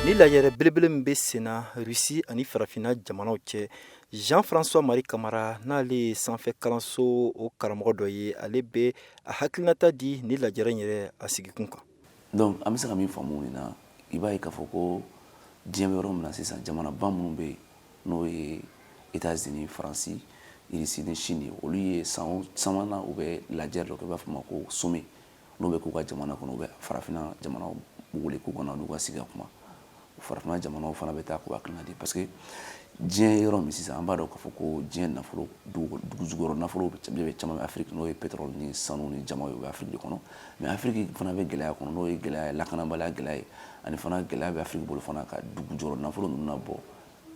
Ni lajɛrɛ belebele min bɛ senna Russie ani farafinna jamanaw cɛ, Jean François Marie Kamara, n'ale ye sanfɛ kalanso o karamɔgɔ dɔ ye, ale bɛ a hakilinata di ni lajɛrɛ in yɛrɛ a sigikun kan. Donc an bɛ se ka min faamu nin na, i b'a ye k'a fɔ ko diɲɛ bɛ yɔrɔ min na sisan, jamanaba minnu bɛ yen, n'o ye États-Unis, Faransi, Russie ni Chine ye, olu ye san caman na u bɛ lajɛ dɔ kɛ, u b'a fɔ o ma ko sommet. N'o bɛ k'u ka jamana kɔnɔ, u bɛ farafinna jamanaw wele k'u ka na n'u ka sigi ka kuma. Farafinna jamanaw fana bɛ taa k'u hakilina di, parce que diɲɛ yɔrɔ min sisan, an b'a dɔn k'a fɔ ko diɲɛ nafolo, dugu jukɔrɔ nafolo bɛ caman bɛ Afiriki, n'o ye pétrole ni sanu ni jama ye, o bɛ Afiriki de kɔnɔ. Mais Afiriki fana bɛ gɛlɛya kɔnɔ, n'o ye gɛlɛya ye, lakanabaliya gɛlɛya ye, ani fana gɛlɛya bɛ Afiriki bolo fana ka dugu jukɔrɔ nafolo ninnu nabɔ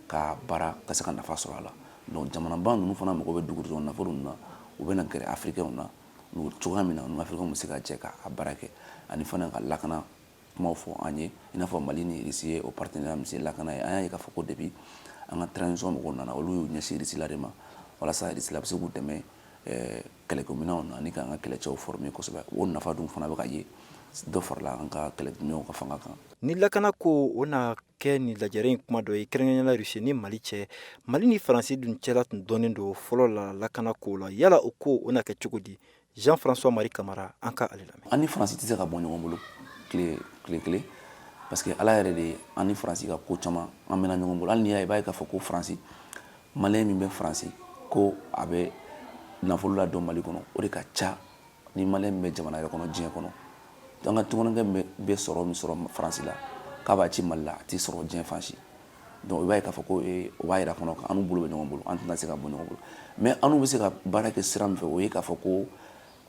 ka baara ka se ka nafa sɔrɔ a la. Donc jamanaba ninnu fana mago bɛ dugu jukɔrɔ nafolo ninnu na, u bɛ na gɛrɛ Afirikɛnw na cogoya min na ni Afirikɛnw bɛ se ka jɛ k'a baara kɛ, ani fana ka lakana kumaw fɔ an ye, i n'a fɔ Mali ni Russie ye o partenariat min se lakana ye. An y'a ye k'a fɔ ko depuis an ka transition mɔgɔw nana, olu y'u ɲɛsin Russie la de ma, walasa Russie la bɛ se k'u dɛmɛ kɛlɛkɛminɛnw na ani k'an ka kɛlɛcɛw former kosɛbɛ. O nafa dun fana bɛ ka ye, dɔ farala an ka kɛlɛminɛnw ka fanga kan. Ni lakana ko o na kɛ nin lajɛrɛ in kuma dɔ ye, kɛrɛnkɛrɛnnenya la Russie ni Mali cɛ. Mali ni Faransi dun cɛla tun dɔnnen don fɔlɔ la lakana ko la. Yala o ko o na kɛ cogo di? Jean François Marie Kamara, an ka ale lamɛn. An ni Faransi tɛ se ka bɔ ɲɔgɔn bolo tile tile kelen, parce que Ala yɛrɛ de ye an ni Faransi ka ko caman, an mɛnna ɲɔgɔn bolo. Hali n'i y'a ye, i b'a ye k'a fɔ ko Faransi, Malien min bɛ Faransi ko a bɛ nafolo ladon Mali kɔnɔ, o de ka ca ni Malien min bɛ jamana yɛrɛ kɔnɔ diɲɛ kɔnɔ. An ka tunkarakɛ bɛ sɔrɔ min sɔrɔ Faransi la k'a b'a ci Mali la, a tɛ sɔrɔ diɲɛ fan si. Donc i b'a ye k'a fɔ ko o b'a yira kɔnɔ an n'u bolo bɛ ɲɔgɔn bolo, an tɛna se ka bɔ ɲɔgɔn bolo. Mais an n'u bɛ se ka baara kɛ sira min fɛ, o ye k'a fɔ ko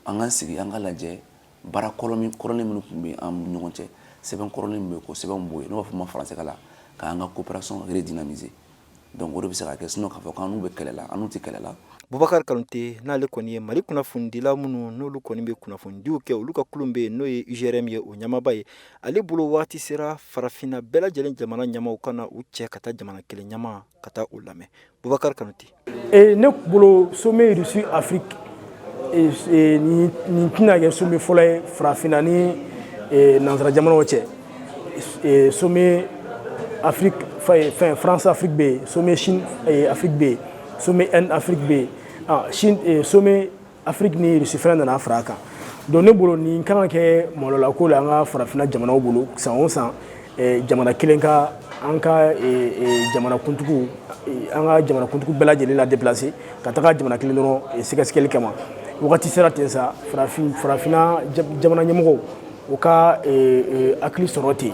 an k'an sigi, an ka lajɛ baara kɔrɔlen minnu tun bɛ an ni ɲɔgɔn cɛ, sɛbɛn kɔrɔlen min bɛ yen, k'o sɛbɛnw bɔ yen, n'o b'a fɔ ma français la k'an ka coopération redynamiser. Donc o de bɛ se ka kɛ. Sinon k'a fɔ k'an n'u bɛ kɛlɛ la, an n'u tɛ kɛlɛ la. Bubakari Kanute, n'ale kɔni ye Mali kunnafonidila minnu n'olu kɔni bɛ kunnafonidiw kɛ, olu ka kulu bɛ yen, n'o ye UJRM ye, o ɲɛmaaba ye, ale bolo waati sera farafinna bɛɛ lajɛlen jamana ɲɛmaw ka na u cɛ ka taa jamana kelen ɲɛma ka taa u lamɛn. Bubakari Kanute. Ne bolo, sommet Russie Afrique nin tɛna kɛ sommet fɔlɔ ye farafinna ni nansara jamanaw cɛ. Sommet Afrique, fɛn France Afrique bɛ yen, sommet Chine Afrique bɛ yen, sommet Inde Afrique bɛ yen, ah Chine, sommet Afrique ni Russie fana nana fara a kan. Donc ne bolo, nin kan ka kɛ malola ko la an ka farafinna jamanaw bolo. San o san, jamana kelen ka an ka jamanakuntigiw, an ka jamanakuntigiw bɛɛ lajɛlen la déplacer ka taga jamana kelen dɔrɔn sɛgɛsɛgɛli kama, wagati sera ten sa farafinna jamana ɲɛmɔgɔw u ka hakili sɔrɔ ten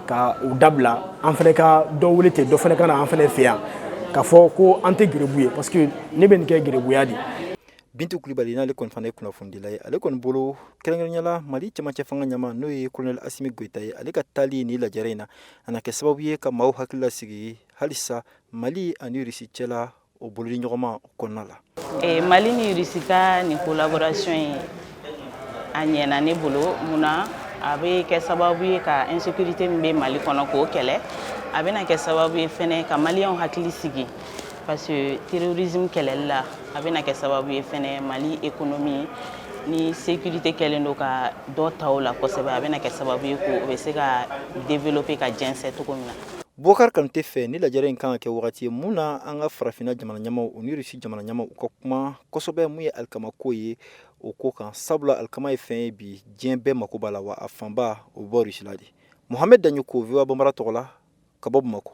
ka u dabila. An fana ka dɔ wele ten, dɔ fana ka na an fana fɛ yan k'a fɔ ko an tɛ gɛrɛbu ye, parce que ne bɛ nin kɛ gɛrɛbuya de. Bintu Kulibali, n'ale kɔni fana ye kunnafonidila ye, ale kɔni bolo, kɛrɛnkɛrɛnnenya la Mali cɛmancɛ fanga ɲɛma, n'o ye colonel Asimi Goyita ye, ale ka taali ni lajɛrɛ in na, a na kɛ sababu ye ka maaw hakili lasigi halisa Mali ani Russie cɛla o bolodi ɲɔgɔnma kɔnɔna la. Mali ni Russie ka nin collaboration in, a ɲɛna ne bolo. Munna? A bɛ kɛ sababu ye ka insécurité min bɛ Mali kɔnɔ k'o kɛlɛ. A bɛna kɛ sababu ye fɛnɛ ka Maliyɛnw hakili sigi, parce que terrorisme kɛlɛli la, a bɛna kɛ sababu ye fɛnɛ Mali économie ni sécurité kɛlen don ka dɔ ta o la kosɛbɛ. A bɛna kɛ sababu ye ko o bɛ se ka développer ka jɛnsɛn cogo min na. Bubakari Kanute fɛ, ni lajɛrɛ in kan ka kɛ wagati ye mun na an ka farafinna jamana ɲɛmaw, u ni Russie jamana ɲɛmaw, u ka kuma kosɛbɛ mun ye alikama ko ye o ko kan, sabula alikama ye fɛn ye bi diɲɛ bɛɛ mako b'a la, wa a fanba o bɛ bɔ Russie la de. Mohamed Daɲoko, VOA Bambara tɔgɔ la, ka bɔ Bamakɔ.